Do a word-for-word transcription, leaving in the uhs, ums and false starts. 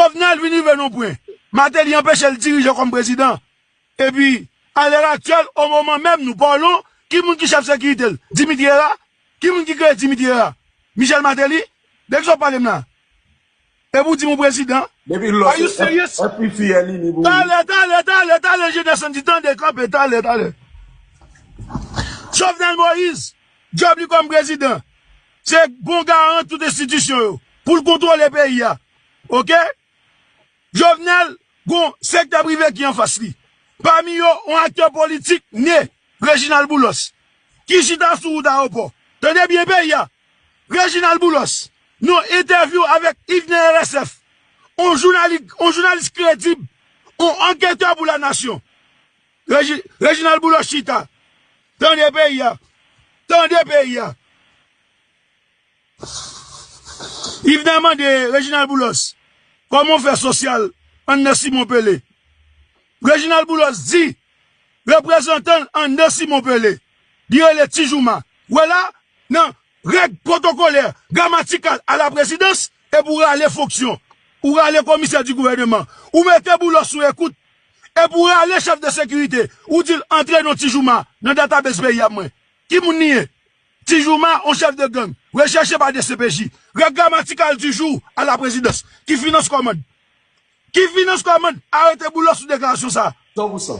Jovenel vin rive nan pwen. Martelly anpeche l dirije kòm prezidan. Epi, alèraktyèl, o moman menm, nou pa w lon, ki moun ki chèf sekirite l? Dimitri Herard? Ki moun ki kreye Dimitri Herard? Michel Martelly? De ki sa w pale m la? Epi w di m ou prezidan? Depi lò, Are you serious? F P C L ini pou Talè, talè, talè, talè, jenès an di tande, kanpe, talè, talè. Jovenel Moïse, djòb li kòm prezidan, se bon garan tout enstitisyon yo, pou l kontwole peyi a. Oke? Jovenel, gon sektè prive ki anfas li. Pami yo, yon aktè politik ne, Reginald Boulos, ki chita sou wout ayewopò. Tande byen peyi a. Reginald Boulos, nan entèvyou avèk Yvener R S F, yon jounalis, yon jounalis kredib, yon anketè pou lanasyon. Regi-, Reginald Boulos chita. Tande peyi a. Tande peyi a. Yvener mande Reginald Boulos, kòman w fè sosyal anndan Simon Pele? Reginald Boulos di, reprezantan l anndan Simon Pele, li rele Ti Jouma. Wè la, nan règ pwotokolè, gramatikal a la prezidans, epi w rale fonksyon, ou rale komisè di gouvèneman, ou mete Boulos sou ekout, epi w rale chèf de sekirite, ou di l antre non Ti Jouma nan database peyi a mwen. Ki moun li ye? Ti Jouma, yon chèf de gang, rechèche pa D C P J. Règ gramatikal di jou a la prezidans, ki finans kòmand. Ki finans kòmand arete Boulos sou deklarasyon sa a. San pou san.